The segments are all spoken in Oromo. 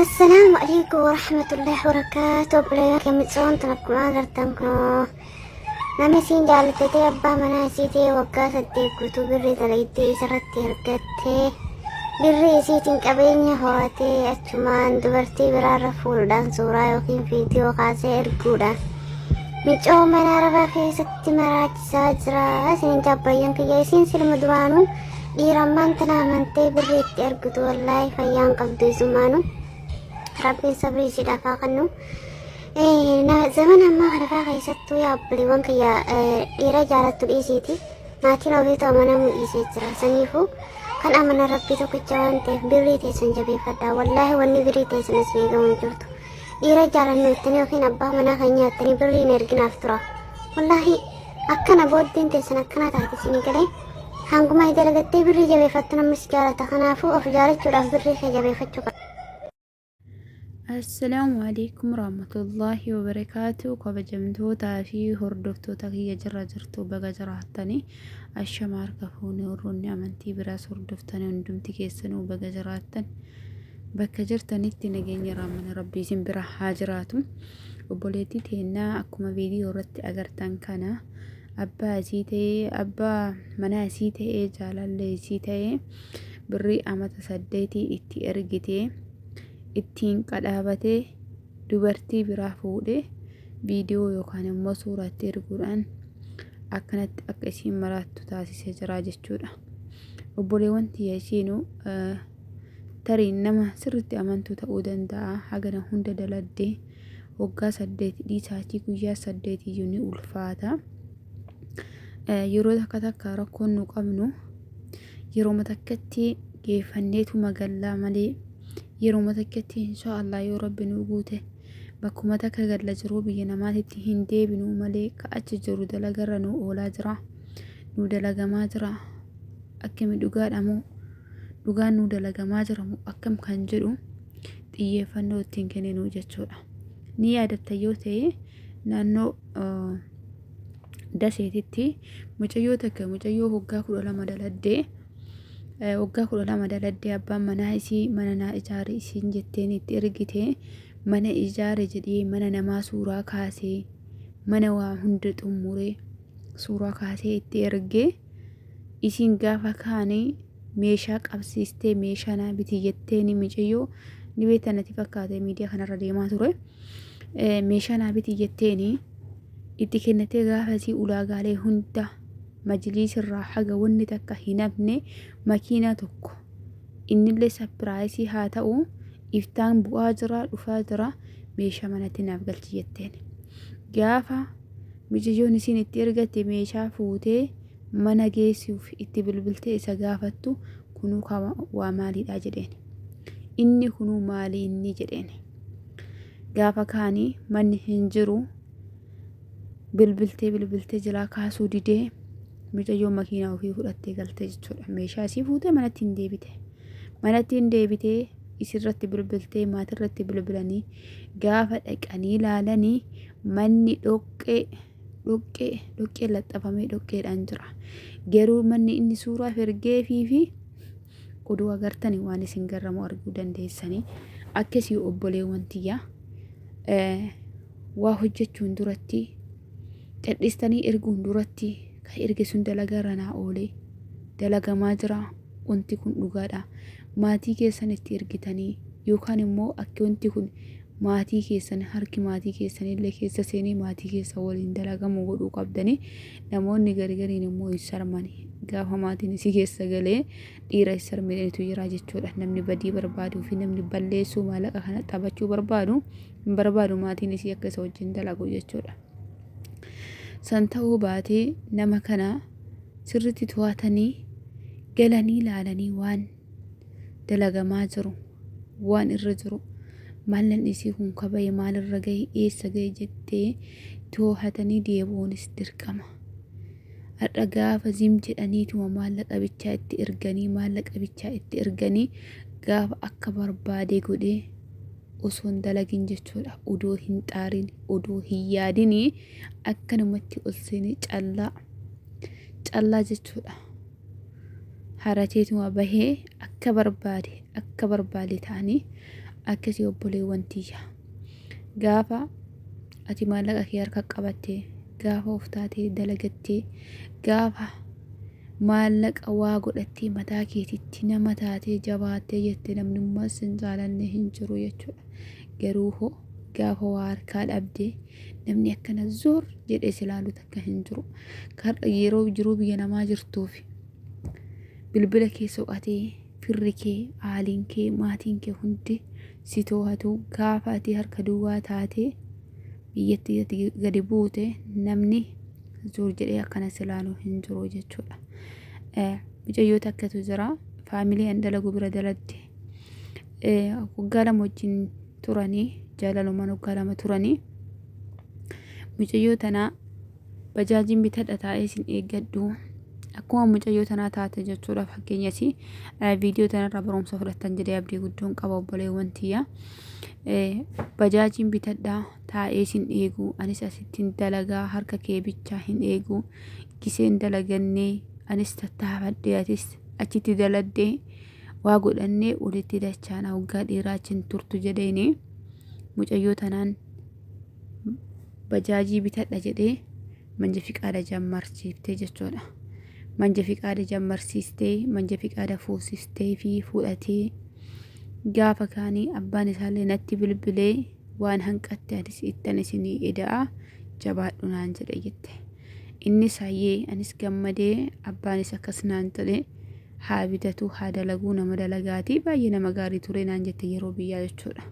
Assalaamu alaikum warahmatullahi wabarakaatu. Obboleeyyan kee micoon tun akkuma agartan kunoo nama isiin jaalattatee abbaa manaa isii ta'e waggaa 8 guutuu birrii dalaydee isarratti argattee birrii isiitiin qabeenya horatee achumaan dubartii biraarra fuudhuudhaan suuraa yookiin viidiyoo kaasee erguudhaan micoo mana arabaa keessatti maraachisaa jira. Isiniin jaabboleeyyan kiyya isiin silma duraanuu Dhiira ammaan tana amantee birrii itti ergitu wallaahi fayyaan qabdu isumaanu rabbiin sabrii isiidhaaf haa kennu. Zaman ammaa kana faa keessattuu yaa obboleewwan kiyya dhiira jaalattu dhiisiiti maatiin ofiitu amanamuu dhiisee jira. Saniifuu kan amanan rabbii tokkicha waan ta'eef birrii teessan jabeeffadha. Wallaahi wanni birrii teessan isin eegamu hin jirtu. Dhiira jaalannu jettanii yookiin abbaa manaa keenya jettanii birrii hin erginaaf tura. Wallaahi akkana booddeen teessan akkana taate isinii galee. Hanguma dalagattee birrii jabeeffattu namni si jaalata. Kanaafuu of jaalachuudhaaf birrii kee jabeeffachuu qabda. Assalaamu alaikum warahmatullaahi wabarakaatu. Kabajamtootaa fi hordoftoota kiyya jirra jirtu baga jiraattanii ashama harka fuune warroonni amantii biraas hordoftanii hundumti keessanuu baga jiraattan bakka jirtanitti nageenya raamana rabbii isin bira haa jiraatu. Obboleettii teennaa akkuma viidiyoo irratti agartan kana abbaa isii ta'ee abbaa manaa isii ta'ee jaalallee isii ta'ee birrii amata saddeetii itti ergitee ittiin qadhaabatee dubartii biraa fuudhee viidiyoo yookaan immoo suuraa itti erguudhaan akkanatti akka isiin maraattu taasisee jira jechuudha. Obboleewwan tiyya isiinuu tarii nama sirriitti amantuu ta'uu danda'a hagana hunda daladdee waggaa 8 dhiisaatii guyyaa 8 iyyuu ni ulfaata. Yeroo takka takka rakkoon nu qabnu yeroo takkatti geeffanneetu magallaa malee yeroo takkatti inshaa Allah yoo rabbi nu guute bakkuma takka galla jiruu biyya namaatitti hin deebinuu malee ka achi jiru dalagarra nu oolaa jira nu dalagamaa jira akkami dhugaadha moo dhugaan nu dalagamaa jira moo akkam kan jedhu xiyyeeffannoo ittiin kenninuu jechuudha. Ni yaadatta yoo ta'e naannoo daseetitti mucayyoo takka mucayyoo waggaa 12 daladdee waggaa 12 daladdee abbaan manaa isii mana naa ijaare isiin jetteen itti ergite mana ijaare jedhee mana namaa suuraa kaasee mana waa hunda xummuree suuraa kaasee itti ergee isiin gaafa kaanii meeshaa qabsiistee meeshaa naa biti jetteeni micayyoo ni beektan natti fakkaate miidiyaa kanarra deemaa ture. Meeshaa naa biti jetteeni itti kennatee gaafasii ulaagaalee hunda majliisirraa haga wanni takka hin hafne makiinaa tokko innillee sapiraayisii haa ta'u iftaan bu'aa jira dhufaa jira meeshaa manatti naaf galchi jetteen. Gaafa micayyoon isiin itti ergatte meeshaa fuutee mana geessuuf itti bilbiltee isa gaafattu kunuu waa maaliidha jedheen. Inni kunuu maali inni jedheen. Gaafa kaanii manni hin jiru bilbiltee bilbiltee jalaa kaasuu didee mucayyoon makiinaa ofii fudhattee galte jechuudha. Meeshaa isii fuutee manatti hin deebite. Manatti hin deebitee isirratti bilbiltee maatirratti bilbilanii gaafa dhaqanii ilaalanii manni dhoqqee dhoqqee dhoqqee laxxafamee dhoqqeedhaan jira. Garuu manni inni suuraaf ergeefii fi oduu agartanii waan isin garramu arguu dandeessanii akkasii obboleewwan tiyyaa waa hojjechuun duratti cadhistanii erguun duratti kan erge sun dalagaa irra naa oolee dalagamaa jira wanti kun dhugaadha maatii keessan itti ergitanii yookaan immoo akki wanti kun maatii keessan harki maatii keessanillee keessa seenee maatii keessa waliin dalagamu godhuu qabdanii namoonni gargariin immoo hin sarmani gaafa maatiin isii keessa galee dhiira hin sarminetu jira jechuudha namni badii barbaaduu fi namni balleessuu maallaqa kana taphachuu barbaadu hin barbaadu maatiin isii akka isa wajjin dalagu jechuudha. San ta'uu baatee nama kana sirriitti to'atanii galanii ilaalanii waan dalagamaa jiru waan irra jiru maallan isii kun kabaye maalirra gahe eessa gahe jettee toohatanii deebi'uunis dirqama. Har'a gaafa zim jedhaniituma maallaqa bichaa itti erganii maallaqa bichaa itti erganii gaafa akka barbaade godhee osoo hin dalagin jechuudha odoo hin xaarin odoo hin yaadin akkanumatti ol seenee callaa callaa jechuudha. Harateetuma bahee akka barbaade akka barbaade ta'anii Akkasii obboleewwan tiyya. Gaafa ati maallaqa kee harka qabattee, gaafa of taatee dalagattee, gaafa maallaqa waa godhattee mataa keetitti nama taatee jabaattee jette namnummaa sin jaalanne hin jiru jechuudha. Garuu hoo gaafa waa harkaa dhabdee namni akkana zoor jedhee si ilaalu takka hin jiru. Karra yeroo jiruu biyya namaa jirtuuf bilbila kee soqatee firri kee, aaliin kee, maatiin kee hundi si too'atu gaafa ati harka duwwaa taatee biyyatti ati gadi buute namni zoor jedhee akkana si ilaalu hin jiru jechuudha. Mucayyoo takkatu jira faamilii an dalagu bira daladde. Waggaa 2 wajjin turanii jaalalumaan waggaa 2 turanii mucayyoo tanaa bajaajiin bitadha taa'ee isin eeggadhu akkuma mucayyoo tanaa taate jechuudha fakkeenyas viidiyoo tanarraa barumsa fudhattan jedhee abdii guddoon qaba obboleewwan tiyya bajaajiin bitadha taa'ee isin eegu anis asittiin dalagaa harka kee bichaa hin eegu giseen dalagannee anis tattaafadhee atis achitti daladdee waa godhannee walitti dachaana waggaa dheeraa achiin turtu jedheeni mucayyoo tanaan bajaajii bitadha jedhee manja fiqaada jammarsiiftee jechuudha. Manja fiqaada jammarsiistee manja fiqaada fuusistee fi fudhatee gaafa kaanii abbaan isaallee natti bilbilee waan hanqatte anis ittan isinii eda'a jabaadhu naan jedhe jette. Innis hayyee anis gammadee abbaanis akkas naan jedhe haa bitatu haa dalaguu nama dalagaatii baay'ee nama gaarii ture naan jette yeroo biyyaa jechuudha.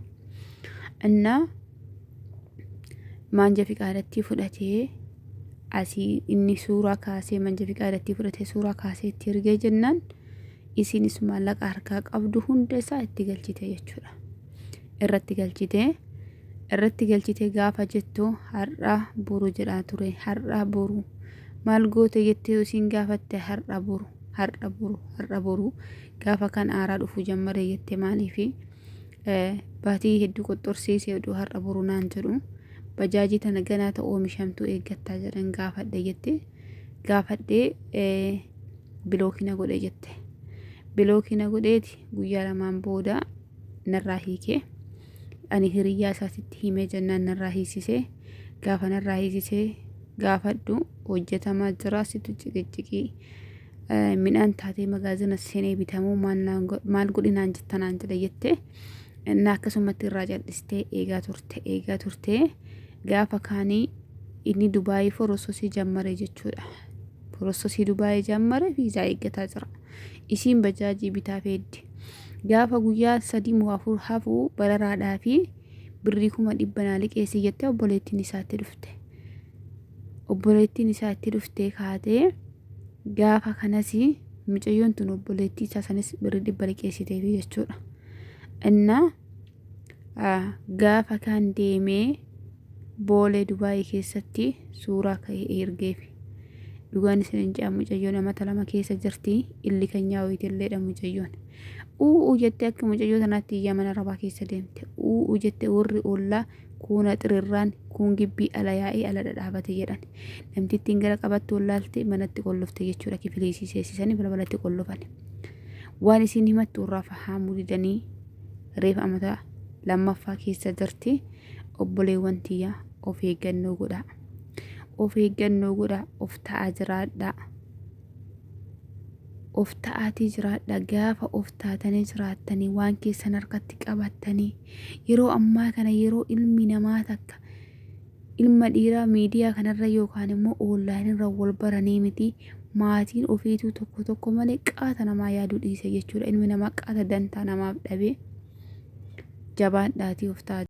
Innaa maanja fiqaadattii fudhatee asii inni suuraa kaasee manja fiqaadattii fudhatee suuraa kaasee itti ergee jennaan isiinis maallaqa harkaa qabdu hunda isaa itti galchite jechuudha. Irratti galchite irratti galchite gaafa jettu har'a boru jedhaa ture har'a boru maal goote jettee isiin gaafatte har'a boru har'a boru har'a boru gaafa kan aaraa dhufu jammare jette maaliifi baatii hedduu qoxxorsiisee oduu har'a boru naan jedhu bajaajii tana ganaa ta'u oomishamtuu eeggattaa jedhan gaafadhe jette gaafadhee bilookii na godhe jette bilookii na godheeti guyyaa lamaan booda narraa hiike ani hiriyyaa isaatitti himee jennaan narraa hiisisee gaafa narraa hiisisee gaafadhu hojjetamaa jira situ ciqiciqii midhaan taatee magaazina seenee bitamuu maal godhinaan jetta naan jedhe jette inni akkasumatti irraa cal'istee eegaa turte eegaa turte gaafa kaanii inni Dubaayii forososii jammare jechuudha. Forososii Dubaayii jammare viizaa eeggataa jira. Isiin bajaajii bitaa feeddi. Gaafa guyyaa 3 moo 4 hafu bararaadhaa fi birrii 100,000 naa liqeessi jettee obboleettiin isaatti dhufte. Obboleettiin isaa itti dhuftee kaatee gaafa kanas mucayyoon tun obboleettii isaa sanis birrii 100 liqeessiteefi jechuudha. Innaa gaafa kaan deemee boolee Dubaayii keessatti suuraa ka'ee ergeefi. Dhugaan isin hin ce'an mucayyoon amata 2 keessa jirti illi kan yaa'u mucayyoon. U'uu jettee akka mucayyoo tanaatti iyyaa mana rabaa keessa deemte. U'uu jettee warri ollaa kuuna xirirraan kuun gibbii ala yaa'ee ala dhadhaabate jedhan. Namtittiin gara qabattu wallaalte manatti qollofte jechuudha kifilii isii seessisanii balbalatti qollofan. Waan isiin himattu irraa fahaamuu didanii reefa amata lammaffaa keessa jirti. Obboleewwan tiyya of eeggannoo godhaa. Of eeggannoo godhaa of ta'aa jiraadhaa. Of ta'aatii jiraadhaa gaafa of taatanii jiraattanii waan keessan harkatti qabattanii yeroo ammaa kana yeroo ilmi namaa takka ilma dhiiraa miidiyaa kanarra yookaan immoo oonlaayinirra wal baranii miti maatiin ofiituu tokko tokko malee qaata namaa yaaduu dhiise jechuudha ilmi namaa qaata dantaa namaaf dhabee jabaadhaatii of ta'aa.